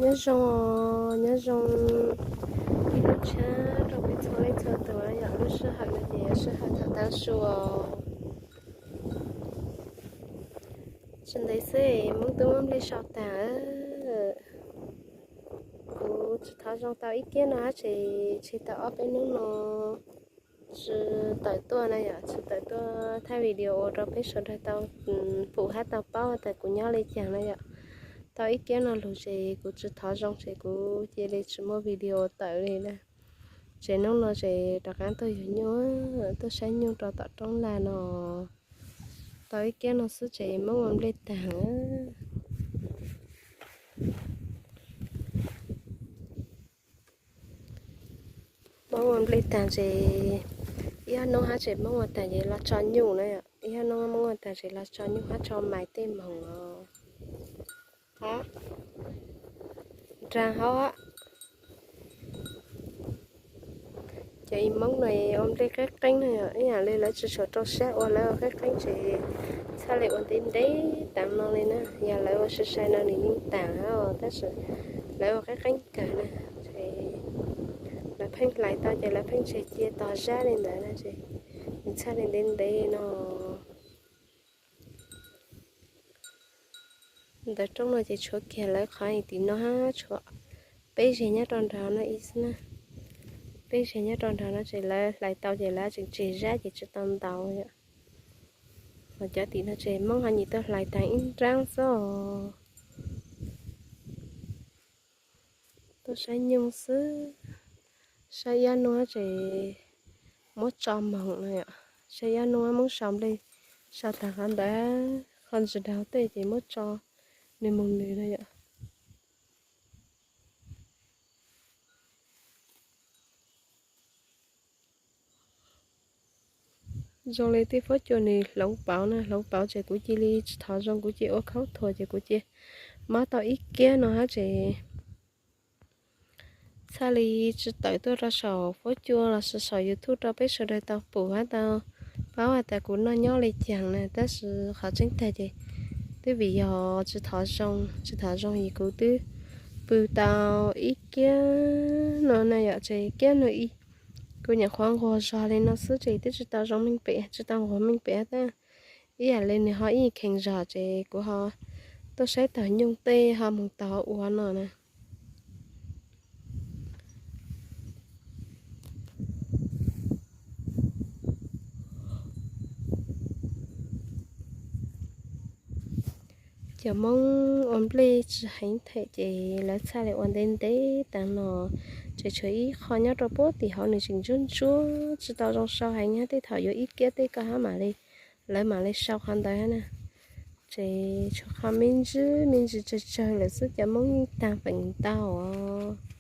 Nyob zoo, nyob zoo ib lub tshiab rau peb txhua leej txhua tus na yom. Lub sij hawm no ces yog sij hawm thaum tav su os. Tsis ntev xwb Hmoob twb muab nplej sau tag. Kuv tsis thov zoo tau ib kiab no hab tseem tseg tau ob peb hnub no tsis tawm tuaj na yom, tsis tawm tuaj thaij video ua rau peb sawv daws tau pum hab tau paub tas kuv nyob li cas na yom. Tau ib kiab no lug ces kuv tsis thov zoo ces kuv cia li tsis muaj video tawm li na. Ces hnub no ces rov qab tuaj yug nyuj, tuaj saib nyuj rau tom roob lag no. Tau ib kiab no xwb ces Hmoob ua nplej tag. Hmoob ua nplej tag ces ib ob hnub hab tseem Hmoob ua tag ces los tso nyuj na yom. Ib ob hnub Hmoob ua tag ces los tso nyuj hab tso mais tej moog os. Nraag hab. Cov ib Hmoob no ua nplej qeeb qeeb na yom, ib yam li lawv tsis tshua rau sab ua, lawv ua qeeb qeeb ces txhaj li ua ntev ntev taag no li na. Yog lawv ua sai sai no nws yeej taag hab, tab sis lawv ua qeeb qeeb kawg na. Lawv pheej hlais tau ces lawv pheej tseg cia tog zab li ntawd na, nws txhaj li ntev ntev no. Ntawm roob no ces tshuav kiag lawv qhov tim no hab, tshuav peb zeg nyob rau nraud no ib xwb na. Peb zeg nyob rau nraud no ces lawv hlais tau ces lawv tseem tseg zab ces tsis tau ntaus yom. Ho cov tim no ces Hmoob ho nyim tuaj hlais taag ib nraab xwb os. Tuaj saib nyuj xwb, saib ib ob hnub ces muab tso moog no yom. Saib ib ob hnub Hmoob sau nplej, sau taag qhov ntawd, qhov ntsis daug tej ces muab tso nws moog nws no yom. Zoo li tej fuab cua nws hloov pauv na, hloov pauv ces kuv cia li tsis thov zoo, kuv cia ua khaub thuas ces kuv cia mob tau ib kiab no hab ces txhaj li tsis tawm tuaj rau saum fuab cua los sis saum YouTube rau peb sawv daws tau pum hab tau paub has tas kuv noj nyob li caag na. Tab sis qhov tseeb tag ces twb vim yog tsis thov zoo, tsis thov zoo es kuv twb pw tau ib kiab no na yom, ces kiab no ib, kuv nyuam qhuav nquag zog li no xwb ces twb tsis tau zoo meej pem, tsis tau nquag meej pem tab ib yam li nws ho ib kheev zog ces kuv ho tuaj saib tog nyuj tej ho moog tog ua no na. Cov Hmoob ua nplej tsis heev them ces lawv txhaj li ua ntev ntev taag no. Ces tshuav ib qho nyob rau puag tim hauv nws tseem ntsuab ntsuab tsis tau zoo sau heev hab, tej thaum yuav ib kiab tej koj hab mam li, lawv mam li sau qhov ntawd na. Ces tshuav qhov me ntsis me ntsis tsawg tsawg lawm xwb cov Hmoob yeej taag feem ntau os.